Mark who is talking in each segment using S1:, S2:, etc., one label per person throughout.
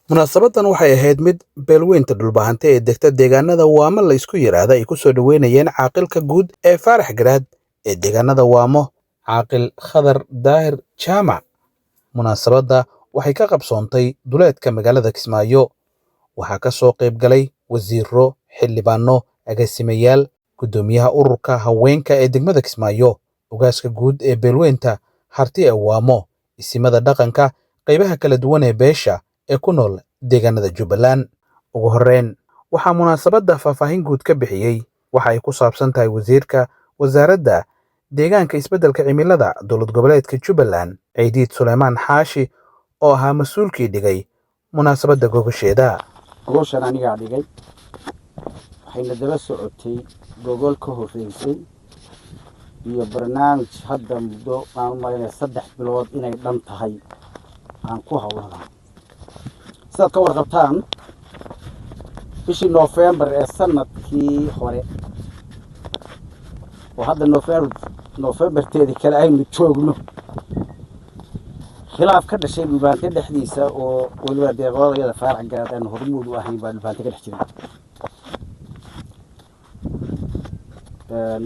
S1: Munaasabadan waxay ahayd mid beelweynta dhulbahante ee degta deegaanada Waamo la isku yiraahdo ay ku soo dhaweynayeen caaqilka guud ee Faarax Garaad ee deegaanada Waamo, Caaqil Khadar Daahir Jaamac. Munaasabadda waxay ka qabsoontay duleedka magaalada Kismaayo. Waxaa ka soo qayb galay wasiirro, xildhibaano, agaasimayaal, guddoomiyaha ururka haweenka ee degmada Kismaayo, ugaaska guud ee beelweynta Harti ee Waamo, isimada dhaqanka, qaybaha kala duwan ee beesha ee ku nool deegaanada Jubbaland. Ugu horreyn, waxaa munaasabadda faahfaahin guud ka bixiyey waxa ay ku saabsan tahay wasiirka wasaaradda deegaanka isbeddelka cimilada dowlad goboleedka Jubbaland, Ciidiid Suleymaan Xaashi, oo ahaa mas-uulkii dhigay munaasabadda gogosheeda.
S2: Gogoshan anigaa dhigay, waxayna daba socotay gogol ka horreysay iyo barnaamij hadda muddo aan u malaynaya 3 bilood inay dhan tahay aan ku howlanaa. Sidaad ka warqabtaan, bishii Noofembar ee sanadkii hore, oo hadda Noofembarteedii kale aynu joogno, khilaaf ka dhashay Dhulbaante dhexdiisa, oo weliba deeqoodayada Faarax Garaad aanu hormuud u ahayn, baa Dhulbaante ka dhex jiray.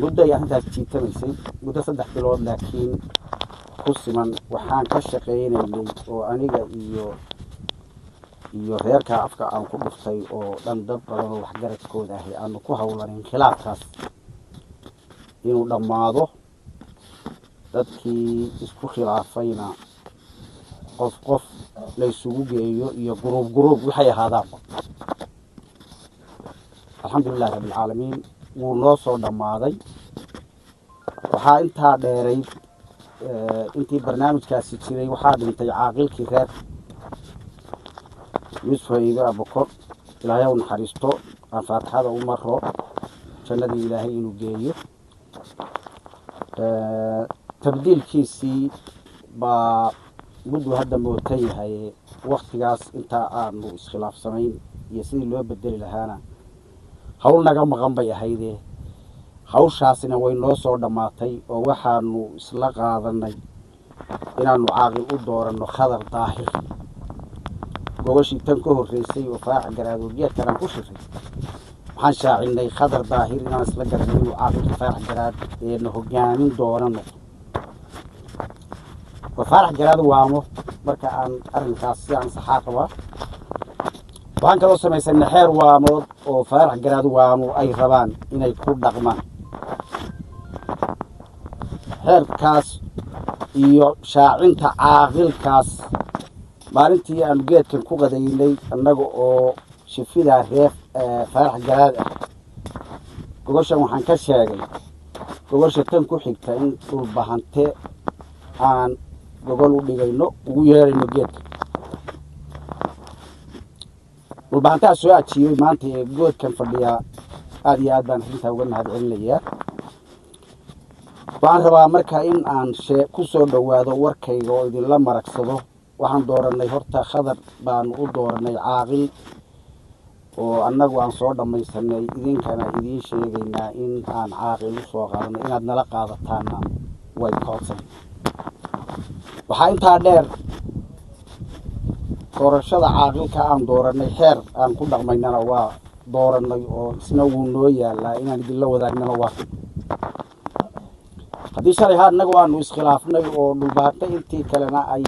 S2: Muddo ay arrintaas jiitamaysay, muddo 3 bilood laakiin ku siman, waxaan ka shaqaynaynay oo aniga iyo reerka afka aan ku dhuftay oo dhan, dad badan oo waxgaradkooda ahi, aanu ku howlanayn khilaafkaas inuu dhammaado, dadkii isku khilaafayna qof qof la isugu geeyo iyo guruub guruub waxay ahaadaanba. Alxamdulilahi rabbilcaalamiin, wuu noo soo dhammaaday. Waxaa intaa dheerayd, intii barnaamijkaasi jiray waxaa dhintay caaqilkii reer Yuusuf Haybe Abukor. Ilaahay u naxariisto, aan faatixada u maro jannadii Ilaahay inuu geeyo. Tabdiilkiisii baa mudduu hadda mootan yahay. Waktigaas intaa aanu iskhilaafsanayn iyo sidii loo bedeli lahaana hawl naga maqan bay ahaydee, hawshaasina way noo soo dhammaatay oo waxaanu isla qaadanay inaanu caaqil u dooranno Khadar Daahir. Gogashii tan ka horreysay oo Faarax Garaadood geedkan aan ku shiray, waxaan shaacinay Khadar Daahir inaan isla garanay inuu caaqilka Faarax Garaad ee na hogaamin doona noqdo oo Faarax Garaad Waamo. Marka aan arrinkaas si aan saxaa qabaa, waxaan kaloo samaysanay xeer Waamood oo Faarax Garaad Waamo ay rabaan inay ku dhaqmaan. Xeerkaas iyo shaacinta caaqilkaas, maalintii aanu geedkan ku qadaynay annaga oo shifidaa reer Faarax Garaad ah, gogoshan waxaan ka sheegay gogosha tan ku xigta in Dhulbahante aan gogol u dhigayno, ugu yeerayno geedka. Dhulbahantaa soo ajiibay maanta ee goodkan fadhiyaa. Aada iyo aad baan arrintaa uga mahad celinayaa. Waxaan rabaa marka in aan ku soo dhowaado warkayga oo idinla maragsado. Waxaan dooranay horta Khadar baanu u dooranay caaqil, oo annagu aan soo dhammaysanay, idinkana idiin sheegaynaa in aan caaqil u soo qaadanay. Inaad nala qaadataanna way koodsan. Waxaa intaa dheer, doorashada caaqilka aan dooranay, xeer aan ku dhaqmaynana waa dooranay oo isna wuu noo yaalaa, inaan idinla wadaagnana waa. Haddii shalay ha annagu aanu iskhilaafnay oo Dhulbaante intii kalena ay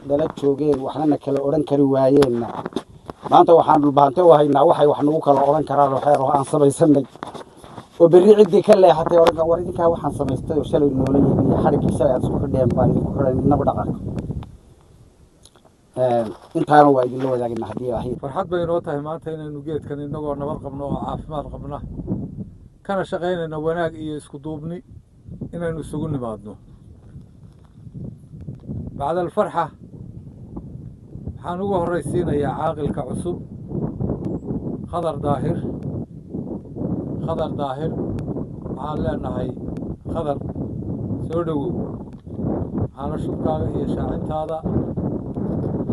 S2: nala joogeen, waxnana kala odhan kari waayeenna, maanta waxaan Dhulbaante u haynaa waxay wax nagu kala odhan karaan oo xeer oo aan samaysanay, oo berri ciddii ka leexatay odhan kar, "War idinkaa waxaan samaystay oo shalay noola yimi iyo xadhiggii shalay aad isku xidheen baa idinku xidhan idinaba dhaqaaqo." Intaana waa idinla wadaagna haddii Ilaahay.
S3: Farxad bay inoo tahay maanta inaynu geedkan innagoo nabad qabno oo caafimaad qabna, kana shaqaynayna wanaag iyo isku duubni, inaynu isugu nimaadno. Bacda alfarxa, waxaan ugu horraysiinayaa caaqilka cusub, Khadar Daahir. Khadar Daahir waxaan leenahay, Khadar, soo dhowow. Waxaana shubkaaga iyo shaacintaada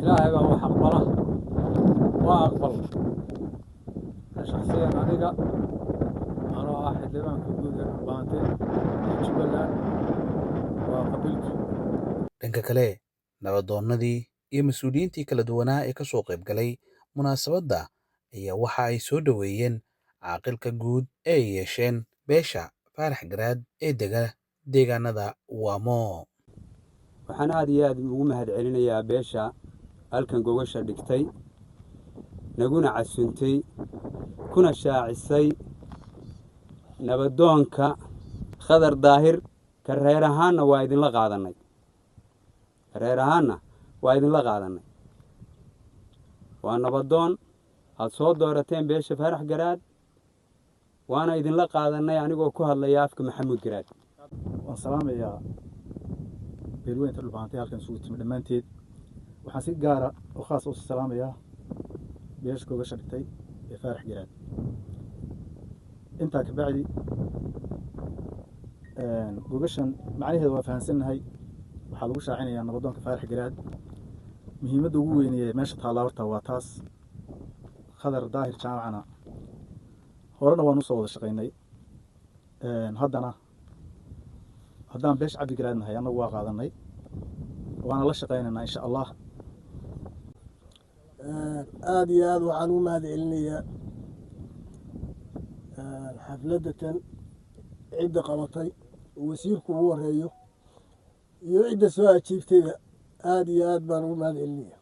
S3: Ilaahay baa wax aqbala, waa aqbal. Shaksiyan aniga anoo ah xildhibaanka guud ee Dhulbaante ee Jubbaland, waa qabiltu.
S1: Dhanka kale, nabadoonnadii iyo mas'uuliyiintii kala duwanaa ee ka soo qayb galay munaasabadda ayaa waxa ay soo dhoweeyeen caaqilka guud ee ay yeesheen beesha Faarax Garaad ee dega deegaanada Waamo.
S4: Waxaan aad iyo aad ugu mahadcelinayaa beesha halkan gogasha dhigtay, naguna casuntay, kuna shaacisay nabadoonka Khadar Daahir. Ka reer ahaanna waa idinla qaadanay, reer ahaanna waa idinla qaadanay. Waa nabadoon aada soo doorateen beesha Faarax Garaad, waana idinla qaadanay, anigoo ku hadlaya afka Maxamuud Garaad.
S5: Waan salaamayaa beelweynta Dhulbahantay halkan isugu timi dhammaanteed. Waxaan si gaara oo khaas u salaamayaa beesha gogasha dhigtay ee Faarax Garaad. Intaa ka bacdi, gogashan macnaheeda waa fahansannahay. Waxaa lagu shaacinayaa nabadoonka Faarax Garaad. Muhiimadda ugu weyneye meesha taallaa horta waa taas. Khadar Daahir Jaamacana horena waan usoo wada shaqaynay, haddana haddaan beesha Cabdi Garaad nahay annagu waa qaadanay, waana la shaqaynaynaa insha Allah.
S6: Aada iyo aada waxaan u mahad celinayaa xafladatan cidda qabatay oo wasiirku ugu horeeyo iyo cidda soo ajiibtayba. Aada iyo aad baan ugu mahad celinaya.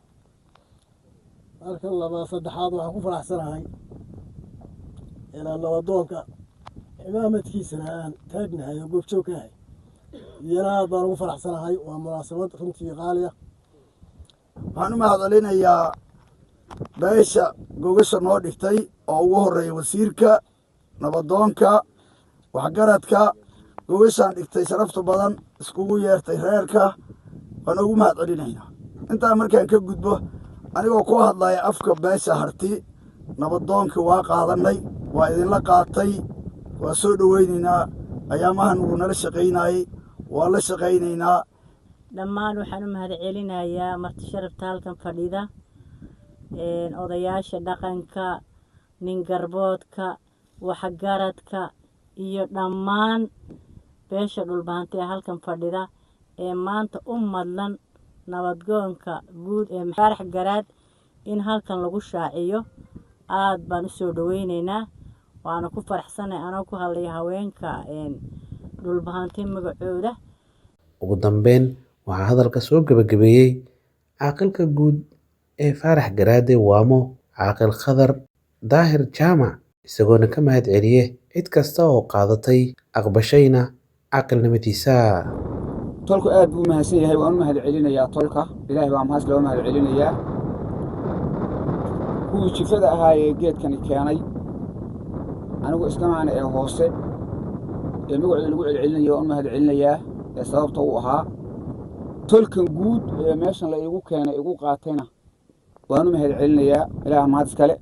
S6: Marka labaad, saddexaad, waxaan ku faraxsanahay inaan nabadoonka ximaamadkiisana aan taagnahay oo goobjoog ka ahay, iyana aad baan ugu faraxsanahay. Waa munaasabad runtii qaaliya.
S7: Waxaan u mahad celinayaa beesha gogasha noo dhigtay oo ugu horreeya wasiirka, nabadoonka, waxgaradka gogashaan dhigtay, sharafta badan iskugu yeertay reerka. Waan ugu mahad celinaynaa. Intaa markaan ka gudbo, anigoo ku hadlaya afka beesha Harti, nabadoonka waa qaadanay, waa idinla qaatay, waa soo dhoweynaynaa. Ayaamahan wuu nala shaqaynaayey, waa la shaqaynaynaa.
S8: Dhammaan waxaan u mahad celinayaa marti sharafta halkan fadhida, odayaasha dhaqanka, ningarboodka, waxgaradka iyo dhammaan beesha Dhulbahante ee halkan fadhida ee maanta u madlan nabadgoonka guud ee Faarax Garaad in halkan lagu shaaciyo. Aada baan usoo dhaweyneynaa, waana ku faraxsanahay, anoo ku hadlaya haweenka Dhulbahante magacooda.
S1: Ugu dambeyn, waxaa hadalka soo gabagabeeyey caaqilka guud ee Faarax Garaade Waamo, Caaqil Khadar Daahir Jaamac, isagoona ka mahad celiye cid kasta oo qaadatay aqbashayna caaqilnimadiisa.
S9: Tolku aad buu u mahadsan yahay. Waan u mahad celinayaa tolka. Ilaahay baa mahad loo mahad celinayaa. Kuwii jifada ahaa ee geedkani keenay, anigu iskamaana ee hoose ee magacooda lagu celcelinaya, waan u mahad celinayaa ee sababta u ahaa. Tolkan guud ee meeshan la iigu keenay igu qaatayna waan u mahad celinayaa. Ilaah mahad iskale.